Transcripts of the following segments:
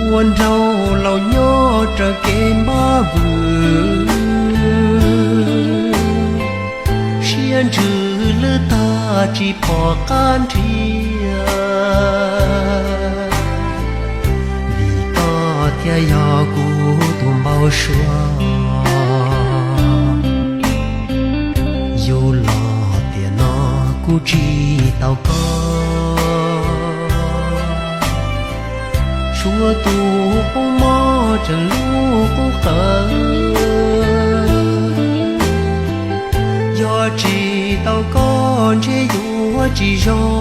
Ua nraug laus nyob raws kev npab vwm, siab ntsws lwj tag tsis pom qab nrhiav. Vim koj thiaj yog kuv tus npau suav, yug los tiam no kuv tsis tau koj. Suav tus qub mob tseem lub qub qawv, yog tsis tau koj ntshe yuav tsis zoo,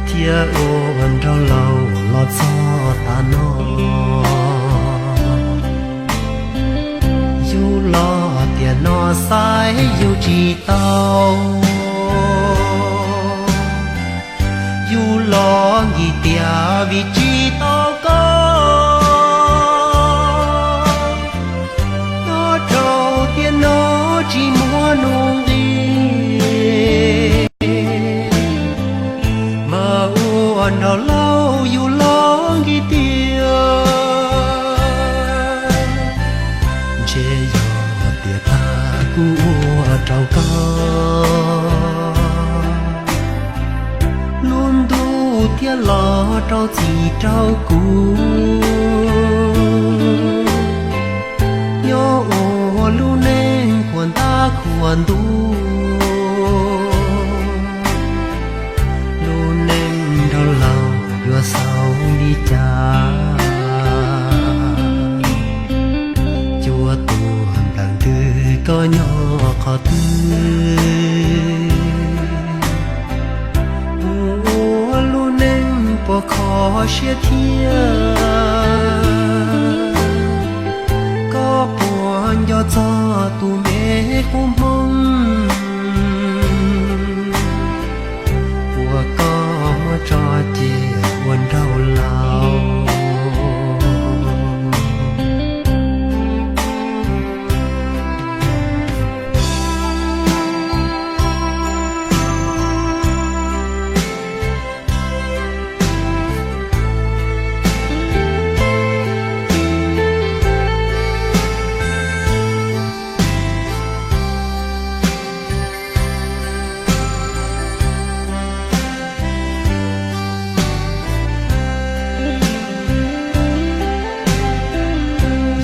thiaj ua nraug laus los txog tas no. Yug los tiam no xaiv yug tsis tau, yug los nkim tias vim tsis tau koj. Nyob rau tiam no tsis muaj nuj nqis, mas ua nraug laus yug los nkim tias, ntshe yog tiam tag kuv ua rau koj. Lub ntuj thiaj los rau txim rau kuv, nyob ua lub neej khuam ntab khuam ntuj. Lub neej nraug laus yuav xaus li cas, cua tuag nplawm ntws koj nyob qhov twg. Kuv ua lub neej puas kho siab thiab, koj puas nco txog tus me qub hmoob uas koj muab tso ces ua nraug laus.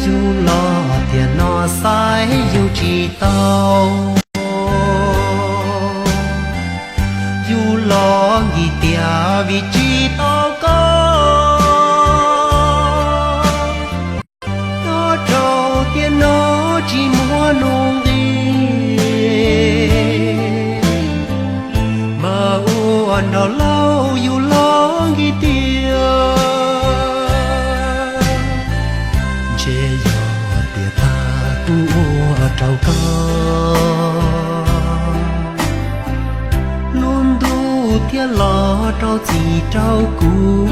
Yug los tiam no xaiv yug tsis tau, yug los nkim tias vim tsis tau koj. Nyob rau tiam no tsis muaj nuj nqis, mas ua nraug laus yug los nkim tias, ntshe yog tiam tag kuv ua rau koj. Lub ntuj thiaj los rau txim rau kuv,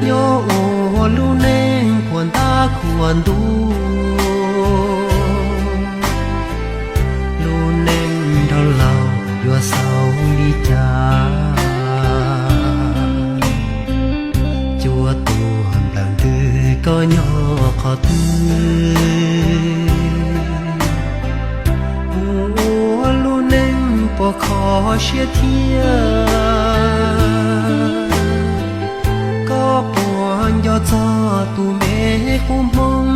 nyob ua lub neej khuam ntab khuam ntuj. Lub neej nraug laus yuav xaus li cas, cua tuag nplawm ntws koj nyob qhov twg. Kuv ua lub neej puas kho siab thiab, koj puas nco txog tus me qub hmoob